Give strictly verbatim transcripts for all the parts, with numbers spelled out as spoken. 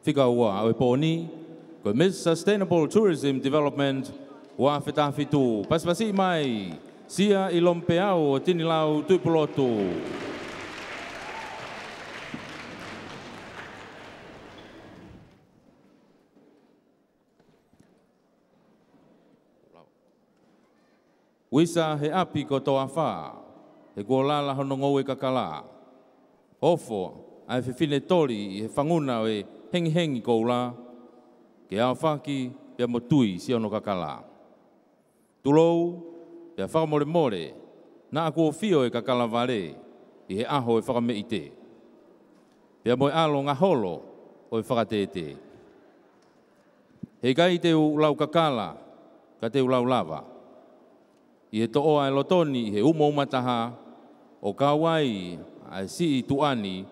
Fika ua ʻo e pō ni, ko e Miss Sustainable Tourism Development, ua afe taha fitu, pasipasi mai, Sia ʻi Lomipeau ʻo Tinilau Tuʻipulotu. Uisa he ʻapi ko Toafa, he kuo lala hono ngoue kakala. Ofo ʻa e fefine toli ʻi he fanguna ʻo e hengihengi koula, ke aofaki pea mo tui siʻono kakala. Tulou, pea fakamolemole, naʻa kuo fio e kakala vale ʻi he ʻaho ʻo e fakameʻite, pea mo e ʻalo ngaholo ʻo e fakatētē. He ʻikai te u lau kakala, ka te u lau lava. ʻI he toʻo ʻa e loto ni ʻi he umauma taha, ʻo kau ai ʻa e siʻi tuʻa ni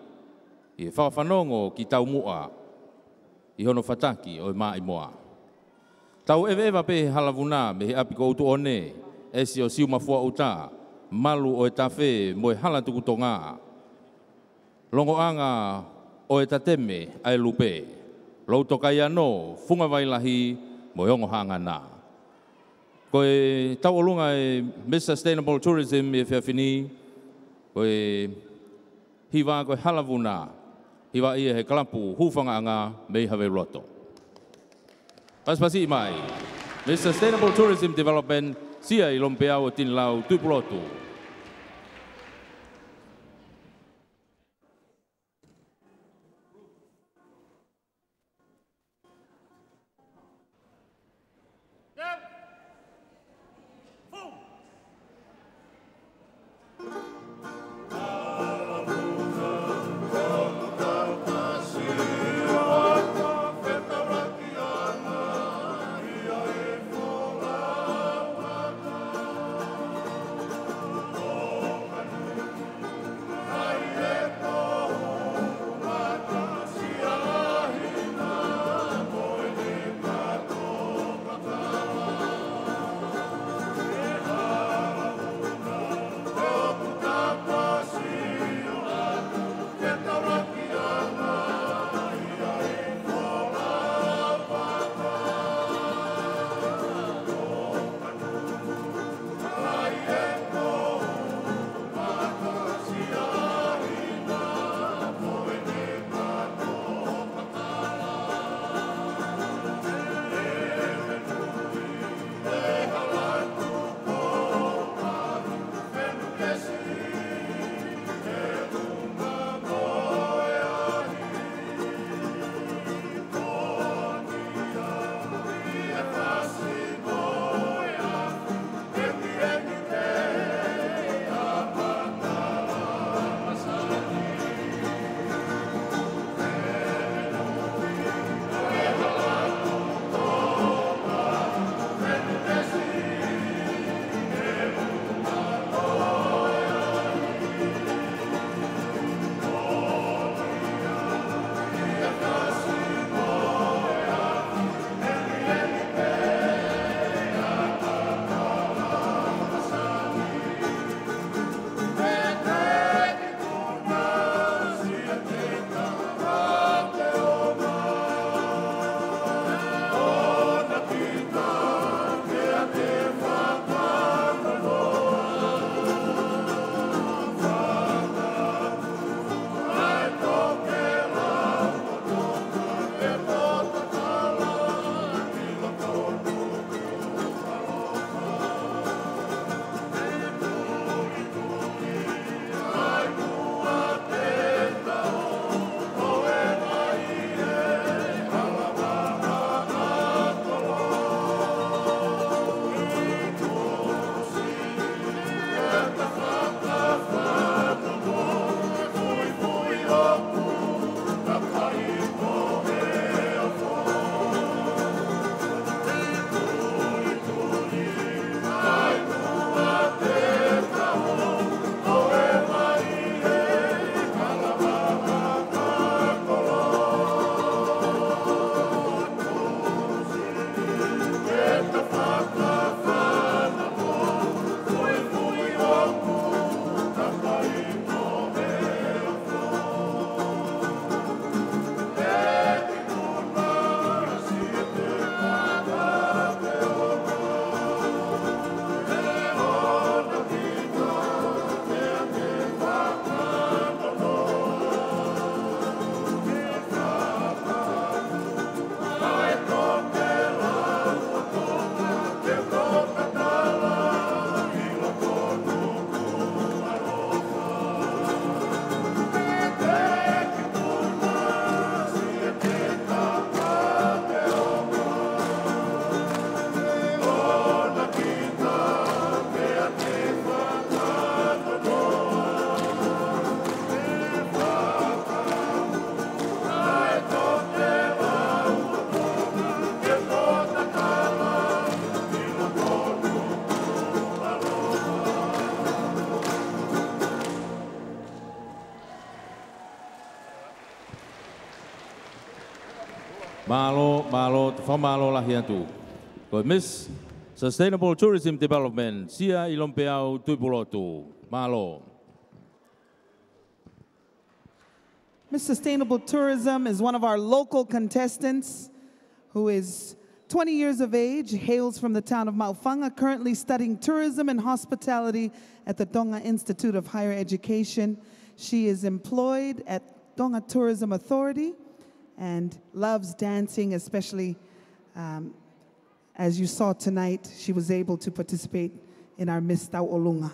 ʻi he fakafanongo ki taumuʻa ʻi hono fataki ʻo e maʻimoa. Tau ʻeveʻeva pē he hala vuna mei he ʻapi ko ʻUtuʻone, ʻesi ʻo Siumafuaʻuta, malu ʻo e tafe mo e hala tukutonga. Longoʻanga ʻo e tateme ʻa e lupe, Loutokaiano, Fungavailahi mo e ongo haʻangana. Ko e tauʻolunga e Miss Sustainable Tourism ʻi he efiafi ni, ko e hiva ko e hala vuna, hiva ia he kalapu Hūfangaʻanga mei Haveluloto. Pasipasi mai, Miss Sustainable Tourism Development, Sia ʻi Lomipeau ʻo Tinilau Tuʻipulotu. Mālō, mālō, te fakamālō lahi atu. Ko e Miss Sustainable Tourism Development, Sia ʻIlomipeau Tuʻipulotu. Mālō. Miss Sustainable Tourism is one of our local contestants who is twenty years of age, hails from the town of Maʻufanga, currently studying tourism and hospitality at the Tonga Institute of Higher Education. She is employed at Tonga Tourism Authority and loves dancing, especially, um, as you saw tonight, she was able to participate in our Miss Tauʻolunga.